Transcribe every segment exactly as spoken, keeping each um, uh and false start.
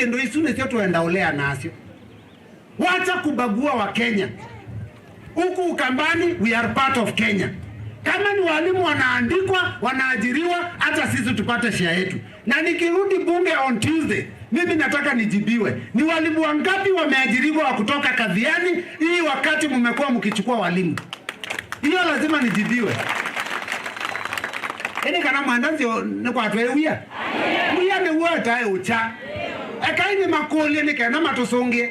Indo isu nĩsyo tũenda ũlea nasyo. Wacha kubagua wa Kenya. Huku Ukambani, we are part of Kenya. Kama ni walimu wanaandikwa, wanaajiriwa, hata sisi tupate share yetu. Na nikirudi bunge on Tuesday, mimi nataka nijibiwe. Ni walimu wangapi wameajiriwa wa kutoka Kathiani hii wakati mmekuwa mkichukua walimu? Hiyo lazima nijibiwe. Ĩndĩ kana mwenda nzyo nĩ kwatwee wia? Wia nĩw'o etae ũkya. Ekai nĩmakũlye nĩ kenda matũsũngĩe.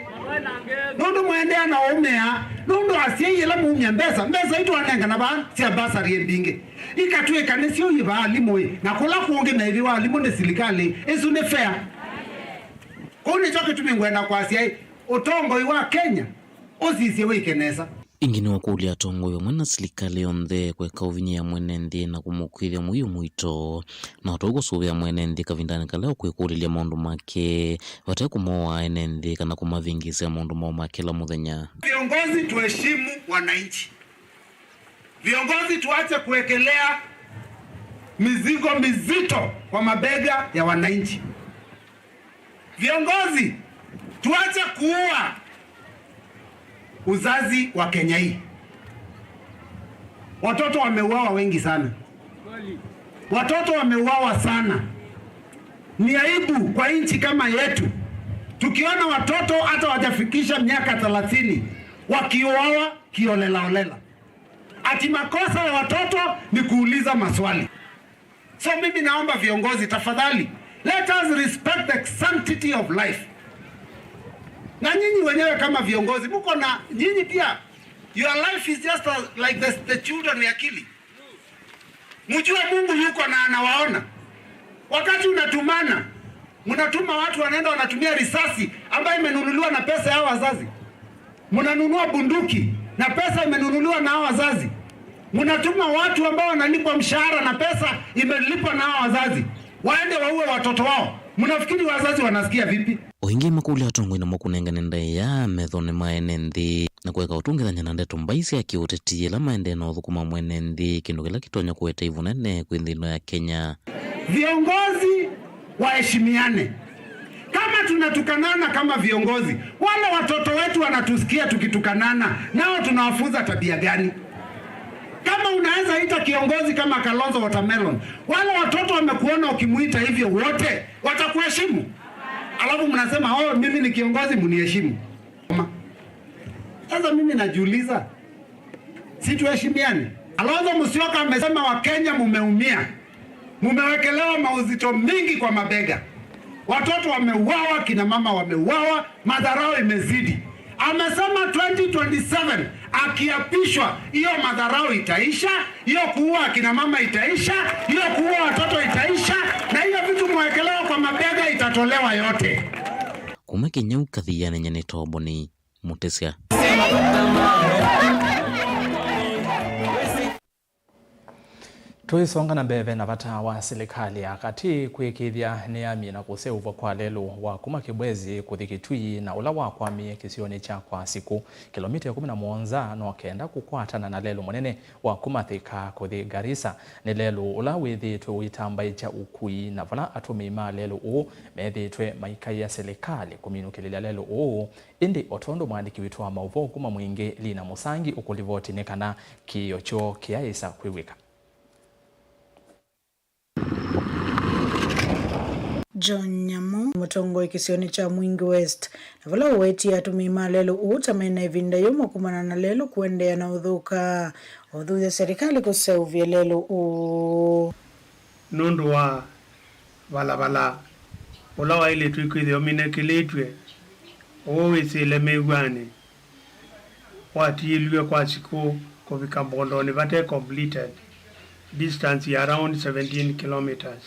Nũndũ mwendeea na ũmea, nũndũ asyai ĩla maumya mbesa, mbesa itwanengana vaa sya mbasarĩ mbingĩ. Ikatw'ĩka nĩsyo iva alimũ ĩ, na kũla kũngĩ meĩvĩwa alimũ nĩ silikalĩ, ĩsu nĩ fair? Kũu nĩkyo kĩtumi ngwenda kwasya ĩ, ũtongoi wa Kenya ũsisye wĩke nesa. Ĩngĩ nĩwakũlya atongoi vamwe na silikalĩ yonthe kũeka ũvinyĩĩa mwene nthĩ na kũmũkwĩthya mũio mũito, na o tau kũsũvĩa mwene nthĩ kavindanĩ kala ũkwĩkũlĩlya maũndũ make, vate kũmooa ene nthĩ kana kũmavĩngĩĩsya maũndũ moo ma kĩla mũthenya. Viongozi, tuheshimu wananchi. Viongozi, tuache kuwekelea mizigo mizito kwa mabega ya wananchi. Viongozi, tuache kuua uzazi wa Kenya hii. Watoto wameuawa wengi sana. Watoto wameuawa sana. Ni aibu kwa nchi kama yetu, tukiona watoto hata wajafikisha miaka thelathini wakiuawa kiolelaolela. Ati makosa ya watoto ni kuuliza maswali. So mimi naomba viongozi, tafadhali, let us respect the sanctity of life. Na nyinyi wenyewe kama viongozi, mko na, nyinyi pia, your life is just a, like the, the children we are killing. Mjue Mungu yuko na anawaona. Wakati unatumana, mnatuma watu wanaenda wanatumia risasi ambayo imenunuliwa na pesa ya wazazi. Mnanunua bunduki na pesa imenunuliwa na hawa wazazi. Mnatuma watu ambao wanalipwa mshahara na pesa imelipwa na hawa wazazi, waende waue watoto wao. Mnafikiri wazazi wanasikia vipi? O ĩngĩ makũlya atongoi namo kũnengane ndaĩa methonĩ ma ene nthĩ na kũeka ũtũngĩthany'a na ndeto mbai sya kĩũteti ĩla maendee na ũthũkũma mwene nthĩ, kĩndũ kĩla kĩtonya kũete ĩvu nene kwĩ nthĩ ĩno ya Kenya. Viongozi waheshimiane. Kama tunatukanana kama viongozi, wale watoto wetu wanatusikia tukitukanana, nao tunawafunza tabia gani? Kama unaweza ita kiongozi kama Kalonzo Watermelon, wale watoto wamekuona ukimuita hivyo wote, watakuheshimu? Alafu mnasema, "Oh, mimi ni kiongozi, mniheshimu." Sasa mimi najiuliza, si tuheshimiane? Kalonzo Musyoka amesema, "Wakenya mumeumia, mumewekelewa mauzito mingi kwa mabega. Watoto wameuawa, kina mama wameuawa, madharau imezidi." Amesema twenty twenty-seven akiapishwa, hiyo madharau itaisha, hiyo kuua akina mama itaisha, hiyo kuua watoto itaisha, na hiyo vitu mwekelewa kwa mabega itatolewa yote. Kuma Kĩnyau Kathiani, nĩ Toboni Mũtĩsya. Tũisonga na mbee, ve na vata wa silikalĩ ya katĩ kwĩkĩĩthya nĩyamina kũseũvw'a kwa lelũ wa kuma Kĩbwezi kũthi Kĩtui na ũla wakwamie kĩsionĩ kya Kwa Sikũ, kĩlomita ĩkũmi na mũonza, no kenda kũkwatana na lelũ mũnene wa kuma Thika kũthi Garissa. Nĩ lelũ ũla wĩthĩĩtwe ũitambaĩkya ũkui, na vala atũmĩi ma lelũ ũũ methĩĩtwe maikaĩa silikalĩ kũminũkĩlĩlya lelũ ũũ. Ĩndĩ o tondũ mwandĩki witũ wa maũvoo kuma Mwingĩ, Lina Mũsangi, ũkũlivoti nĩ kana kĩĩo kyoo kĩyaĩsa kwĩw'ĩka. John Nyamũ, mũtongoi kĩsionĩ kya Mwingi West, na vala ũwetie atũmĩi ma lelũ ũũ ta mena ĩvinda yũmũ kumana na lelũ kũendeea na ũthũka, ũthuthya serikali kũseũvya lelũ ũũ. Nũndũ wa valavala ũla waĩlĩtwe kwĩthĩwa ũminũkĩlĩtw'e ũũ wĩsĩle mĩw'anĩ, watiĩlw'e Kwa Sikũ kũvika Mbondonĩ vate completed, distance ya around seventeen kilometres.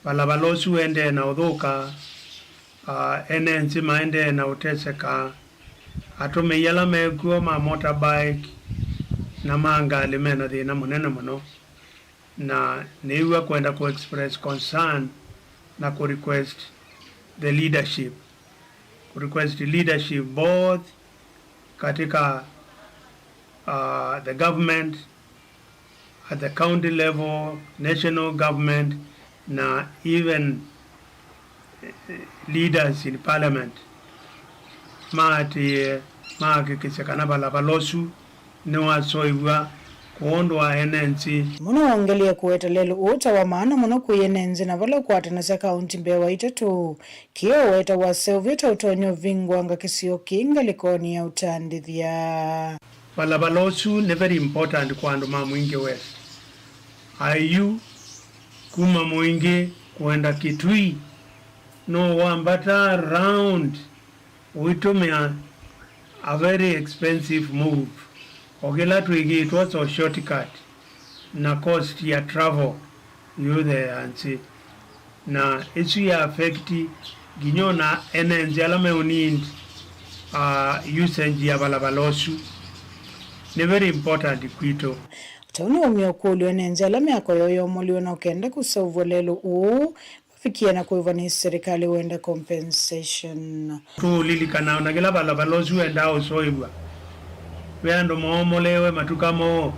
Valavala ũsu ũendee na ũthũka, ah, ene nzĩ maendee na ũteseka. Atũmĩi ala mekw'o ma motorbike na ma ngalĩ mena thĩna mũnene mũno. Na nĩw'a kwenda ku express concern na ku request the leadership, ku request leadership both katika, uh, the government, at the county level, national government, na even leaders in parliament maatĩĩe mahakikisye kana valala ũsu nĩwasoiw'a kwondũ wa ene nzĩ. Mũno wongelie kũweta lelũ ũũ ta wa maana mũno kwĩ ene nzĩ na vala ũkwatanasya kaunti mbee wa itatũ, kĩĩ ũweta waseo vyũ ta ũtonya ũvingũanga kĩsio kĩĩ ngalĩkonĩ ya ũtandĩthya. Valala ũsu nĩ very important kwa andũ ma Mwingi West. Ayu kuma Mwingi kwenda Kitui, no wambata round ũitũmĩa a very expensive move, o kĩla twĩkĩtwe so shortcut na cost ya travel yũtheea nzĩ, na ĩsu ya affect nginya ona ene nzĩ ala meũnind, uh, usage ya valala ũsu. Nĩ very important kwitũ. Ũtau nĩ umya ũkũlyo ene nzĩ ala myako yoo yomoliwe na ũkenda kũseũvw'a lelũ ũũ mavikie na kũĩvwa nĩ serikali wenda compensation. Tũũlilikana ona kĩla valala ũsu wendaa ũsoĩw'a, ve andũ moomolewe matuka moo,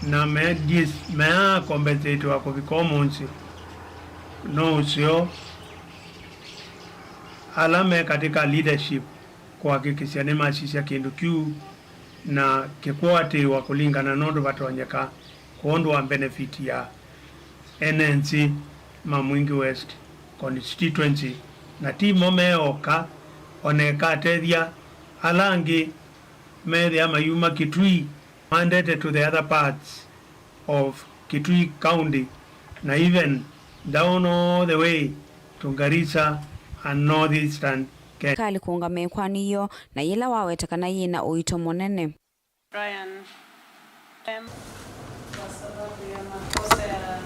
na me dis-, meaa compensatiwa kũvika ũmũnthĩ. No ũseo ala me katĩ ka leadership kũhakikisha nĩmasisya kĩndũ kĩu na kĩkũatĩĩwa kũlingana na ũndũ vatonyeka kwondũ wa benefit ya ene nzĩ ma Mwingi West constituency, na ti mo me oka, ona ĩkatethya ala angĩ methĩa mayuma Kitui, mandete to the other parts of Kitui County, na even down all the way to Garissa and northeastern Kenya. Serikali kũũngama ĩkoani yoo, na yĩla waweta kana yĩ na ũito mũnene. Brian. Em, kwa sababu ya makosa ya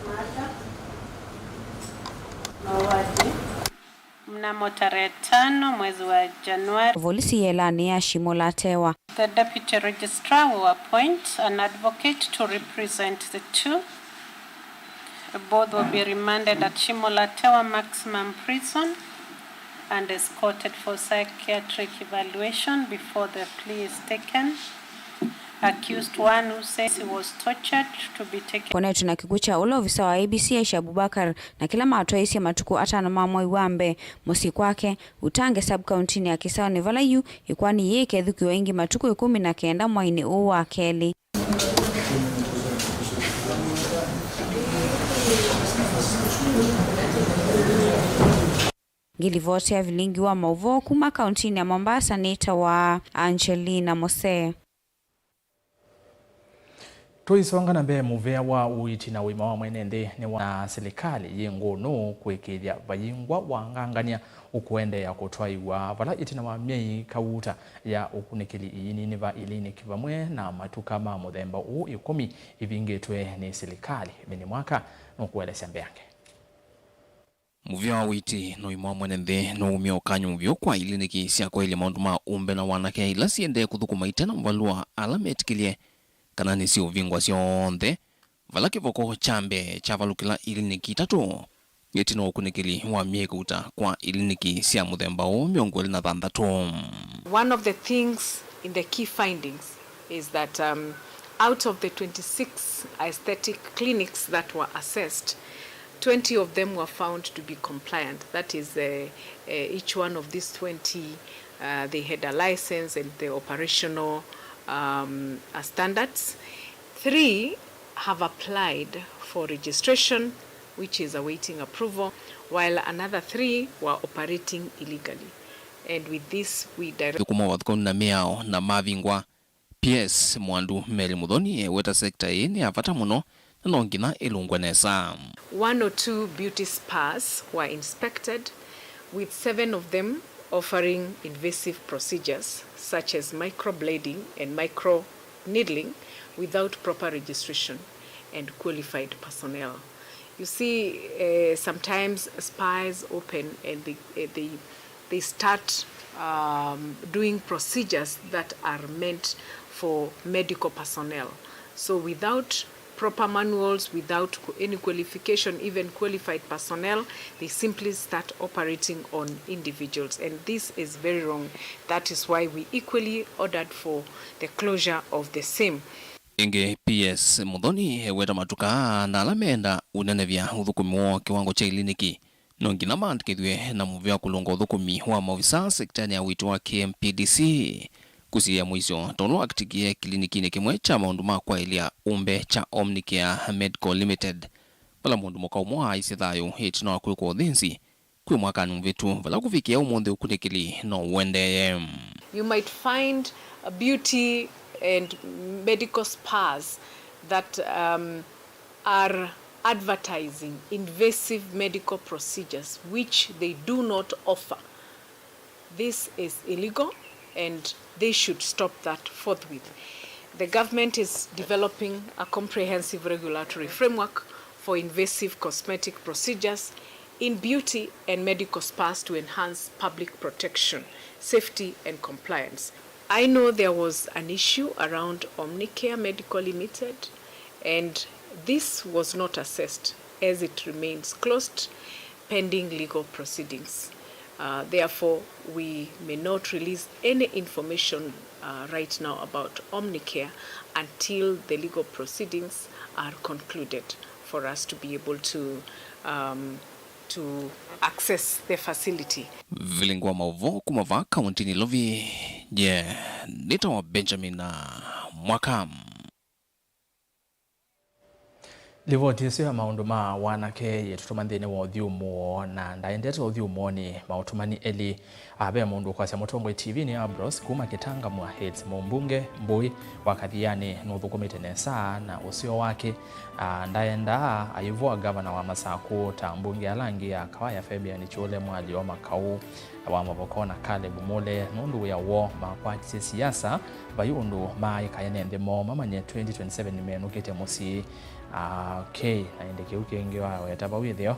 mada, mauaji. Mnamo tarehe tano mwezi wa Januari. Volisi yĩlanĩ ya Shimo Latewa. The Deputy Registrar will appoint an advocate to represent the two. Both will be remanded at Shimo Latewa Maximum Prison and escorted for psychiatric evaluation before the plea is taken. Accused one who says he was tortured to be taken. Kwonetwe na kĩkw'ũ kya ũla ovisa wa A B C Aisha Abubakar na kĩla matwaĩĩsye matukũ atano ma mwei wa mbee mũsyĩ kwake Utange sub-kauntinĩ ya Kisauni, vala yu ĩkoani yĩĩ ĩkethukĩĩwa ĩngĩ matukũ ĩkũmi na kenda mweinĩ ũũ wa kelĩ. Ngilivoti ya vilingi wa maũvoo kuma kauntinĩ ya Mombasa nĩtawa Angelina Mose. Tũisonga na mbee, mũvĩa wa ũiiti na ũima wa mwene nthĩ nĩ wa silikalĩ yĩ ngũnũ kũĩkĩĩthya vayingwa wangangany'a ũkũendeea kũtwaĩwa vala ĩtina wa myei kauta ya ũkunĩkĩli iinini va iliniki vamwe na matuka ma mũthemba ũũ ĩkũmi ivingĩtwe nĩ silikalĩ. Vinnie Mwaka nũkũelesya mbeange. Mũvĩa wa ũiiti na ũima wa mwene nthĩ nũumie ũkany'o mũvyũ kwa iliniki sya kwaĩlya maũndũ ma ũmbe na wanake ila siendee kũthũkũma ite na valũa ala metĩkĩlye kana nĩsiũvingwa syonthe, vala kĩvoko kya mbee kyavalũkĩla iliniki itatũ ĩtina wa ũkunĩkĩli wa myei kauta kwa iliniki sya mũthemba ũũ mĩongo ĩlĩ na thanthatũ. One of the things in the key findings is that, um, out of the twenty-six aesthetic clinics that were assessed, twenty of them were found to be compliant. That is, uh, uh, each one of these twenty, uh, they had a license and the operational, um, uh, standards. Three have applied for registration, which is awaiting approval, while another three were operating illegally. And with this, we direct Thũkũma wathũkanu na mĩao na mavingwa. P S Mwandu, Mary Muthoni eweta sekta ĩĩ nĩ ya vata mũno na no nginya ĩlũngwe nesa. One or two beauty spas were inspected, with seven of them offering invasive procedures such as microblading and micro needling without proper registration and qualified personnel. You see, uh, sometimes spas open and they, uh, they, they start, um, doing procedures that are meant for medical personnel. So without proper manuals, without qu-, any qualification, even qualified personnel, they simply start operating on individuals, and this is very wrong. That is why we equally ordered for the closure of the same. Ĩngĩ, P S Muthoni eweta matuka na ala meenda ũnenevya ũthũkũmi woo kĩwango kya iliniki, no nginya maandĩkĩthw'e na mũvea kũlũnga ũthũkũmi wa maovisaa sekitanĩ ya ũiiti wa K M P D C. Kũsiĩĩa mũisyo, ta ũla wakĩtikie kilinikinĩ kĩmwe kya maũndũ ma kwaĩlya ũmbe kya Omnicare Medical Limited, vala mũndũ mũka ũmwe waaisye thayũ ĩtina wa kwĩkwa ũthĩnzi kwĩ mwakanĩ mũvĩtu, vala kũvikĩa ũmũnthĩ ũkunĩkĩli no ũendeeye. You might find, uh, beauty and medical spas that, um, are advertising invasive medical procedures which they do not offer. This is illegal and they should stop that forthwith. The government is developing a comprehensive regulatory framework for invasive cosmetic procedures in beauty and medical spas to enhance public protection, safety and compliance. I know there was an issue around Omnicare Medical Limited, and this was not assessed as it remains closed pending legal proceedings. Uh, therefore, we may not release any information, uh, right now about Omnicare until the legal proceedings are concluded for us to be able to, um, to access the facility. Vilingi wa maũvoo kuma vaa kaũntĩnĩ Nairobi, ye nĩtawa Benjamin Mwaka. Livoti ĩsu ya maũndũ ma wanake yĩtũtũma nthĩnĩ wa ũthyũmũo, na ndaendete ũthyũmũonĩ maũtũmani elĩ. A, ve mũndũ ũkwasya mũtongoi T V-nĩ ya Bros kuma Kĩtangamwa Hills, mũmbunge Mbũi wa Kathianĩ nũthũkũmĩte nesa na ũseo wake, a, ndaendaa ayĩvũa ngavana wa Masakũ ta mbunge ala angĩ a Kawaya Fabian Chule, Mwalio Makau wa Mavoko na Caleb Mule, nũndũ wĩa woo makwatisye siasa, vai ũndũ maaĩkae ne nthĩ moo mamanye twenty twenty-seven nĩmenũkĩte mũsyĩ. Ah, okay, na ĩndĩ kĩu kĩngĩ waweta vau ĩtheo,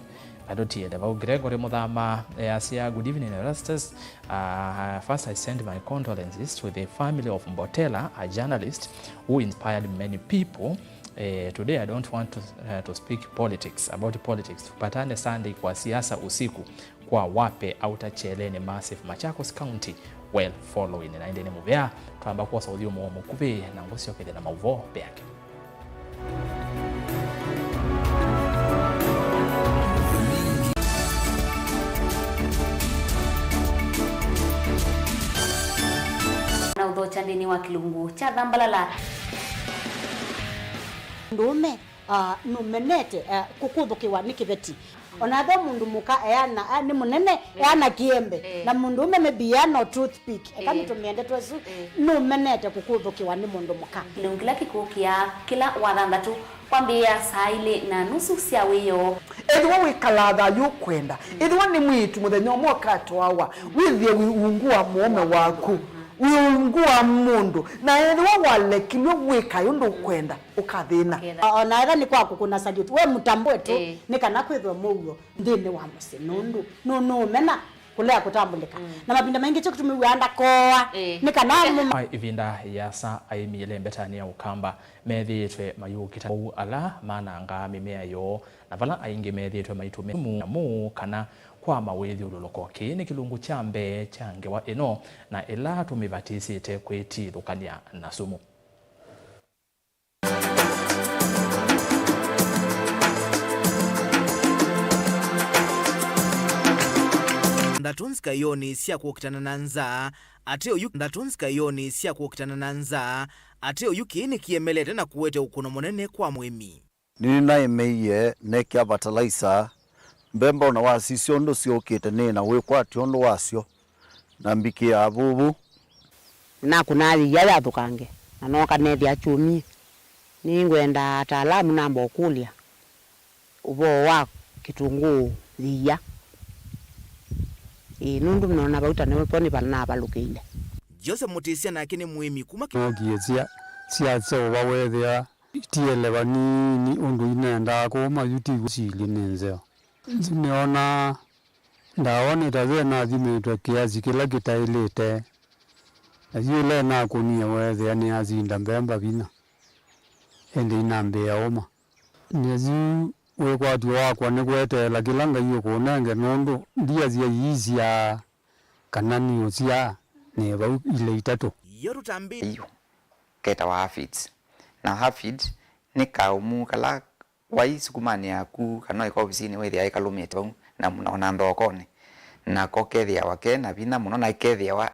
katũtiele vau. Gregory Mũthama easya, "Good evening, Erastus. Ah, first I send my condolences to the family of Mbotela, a journalist who inspired many people. Eh, today I don't want to, uh, to speak politics, about politics. Tupatane Sunday kwa siasa usiku kwa Wape Outer Cheleni Massive, Machakos County, well following." Na ĩndĩ nĩ mũvea, twamba kwosa ũthyũmũo mũkuvĩ na ngũsyokethya na maũvoo mbeake. Na ũthokya nthĩnĩ wa kĩlungu kya Thambalala. Mũndũũme, ah, nũmenete, ah, kũkũthũkĩwa nĩ kĩveti. Ona ethĩwa mũndũ mũka eana, ah, nĩ mũnene, eh, eana kĩembe, eh, na mũndũũme maybe eana o toothpick, eka, eh, nĩtũmĩe ndeto ĩsu, eh, nũmenete kũkũthũkĩwa nĩ mũndũ mũka. Kĩlungu kĩla kĩkũkĩa kĩla Wathanthatũ kwambĩĩa saa ilĩ na nusu sya wĩoo. Ethĩwa wĩkalaa thayũ ũkwenda, ethĩwa nĩ mwĩĩtu mũthenya ũmwe ũkatwawa, wĩthĩe wĩ ungu wa mũũme waku, wĩ ungu wa mũndũ, na ethĩwa walekilw'e wĩkae ũndũ ũkwenda, ũkathĩna. Ũkethĩa. O-, ona ethĩwa nĩ kwa kũkũna salute, we mũtambũe tu, ĩĩ, nĩ kana kwĩthwe mũuo nthĩnĩ wa mũsyĩ, nũndũ nũ-, nũũmena kũlea kũtambũlĩka. Mm. Na mavinda maingĩ kyo kĩtumi wĩaa ndakoa, ĩĩ, nĩ kana mũ- Kwa ĩvinda yĩasa, aĩmi ĩlembetanĩ ya Ũkamba methĩĩtwe mayũkita ũu ala manangaa mĩmea yoo, na vala aingĩ methĩĩtwe maitũmĩa nyamũ kana kwama wĩthyũlũlũko. Kĩĩ nĩ kĩlungu kya mbee kya ngewa ĩno, na ĩla tũmĩvatĩsĩte kwĩtithũkany'a na sumu. Ndatũ nzikaĩonĩ sya kũkitana na nzaa, atĩ oyu, ndatũ nzikaĩonĩ sya kũkitana na nzaa, atĩ oyu kĩĩ nĩkĩemelete na kũete ũkũno mũnene kwa mũĩmi. Nĩnaĩmĩie nekĩa fertilizer, mbemba ona wasisya ũndũ syũkĩte, nĩ na wĩkwatyo ũndũ wasyo, na mbikĩaa vuvu. Nĩnakũnaa yĩia yathũkange, na nooka neethĩa kyũmie. Nĩngwenda ataalamu namba ũkũlya ũvoo wa kĩtũngũũ yĩia. Ĩĩ, nũndũ nona vau ta nĩvo nĩvavalũkĩile. Joseph Mũtĩsya nake nĩ mũĩmi kuma Kĩ- Nookie sya, sya seũva weethĩa itiele vanini ũndũ inendaa kũũma yu ti silye nĩ nzeo. Nĩonaa ndawa nĩ ta ve nathimĩtwe kĩasi kĩla kĩtaĩlĩte, na yu ĩla ĩnakũnie weethĩa nĩyasinda mbemba vinya, ĩndĩ inambĩĩa ũma. Nĩ yu wĩkwatyo wakwa nĩ kweteela kĩla Ngai ũkũnenge, nũndũ ndiasya iisyaa kana niũsyaa nĩ vau ilĩ itatũ. Yo tũtambĩ- Yu ketawa aphids. Na aphid nĩ kaũmũ kala wai sukumanĩ yaku kana ĩka ovisinĩ wĩthĩaa ĩkalũmĩte vau na, na, ona nthookonĩ, nako kethĩawa ke na vinya mũno na kethĩawa